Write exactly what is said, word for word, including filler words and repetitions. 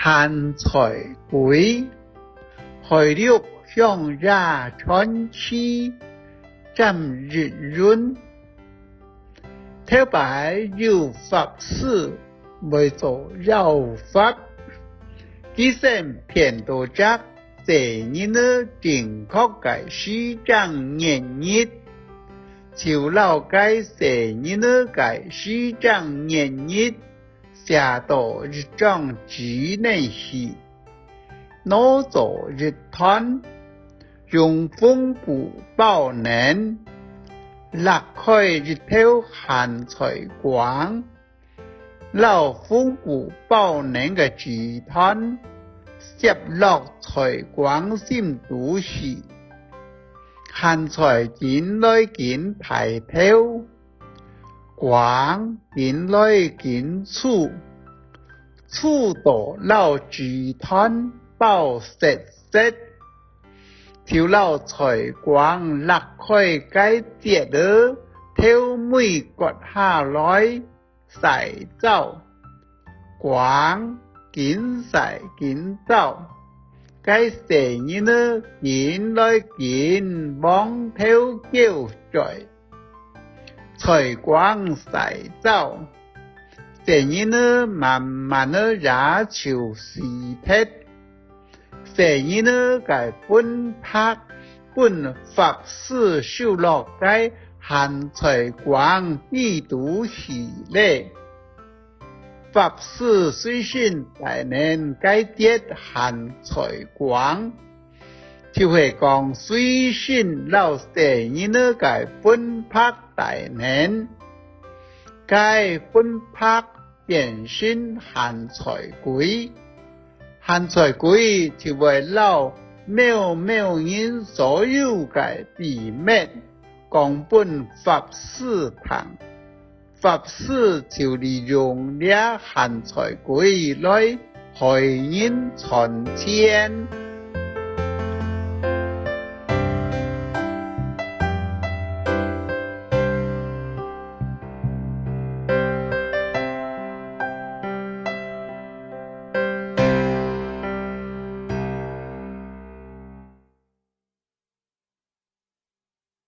鹹菜鬼，海陸鄉野傳奇，詹益雲。頭擺有法師會做妖法，佢先騙到隻細人仔正確个時間年日，就摎該細人仔个時間年日 寫到一張紙頂去，拿做一團，用紅布包等，硞開一頭鹹菜梗，摎紅布包等个紙團，攝落菜梗心肚去。鹹菜緊來緊大頭， 梗緊來緊粗，粗到摎紙團包實實，就摎菜梗硞開該節仔，頭尾割下來，徙走。梗緊徙緊走，該細人仔緊來緊往頭噭追。 菜梗徙走，細人仔慢慢仔也就死忒。細人仔个魂魄分法師收落該鹹菜梗裡肚去咧。 法師隨身帶等該節鹹菜梗，就係講隨身摎細人仔个魂魄帶等。該魂魄變成鹹菜鬼，鹹菜鬼就會摎某某人所有个秘密講分法師聽。 法師就利用這鹹菜鬼來害人賺錢。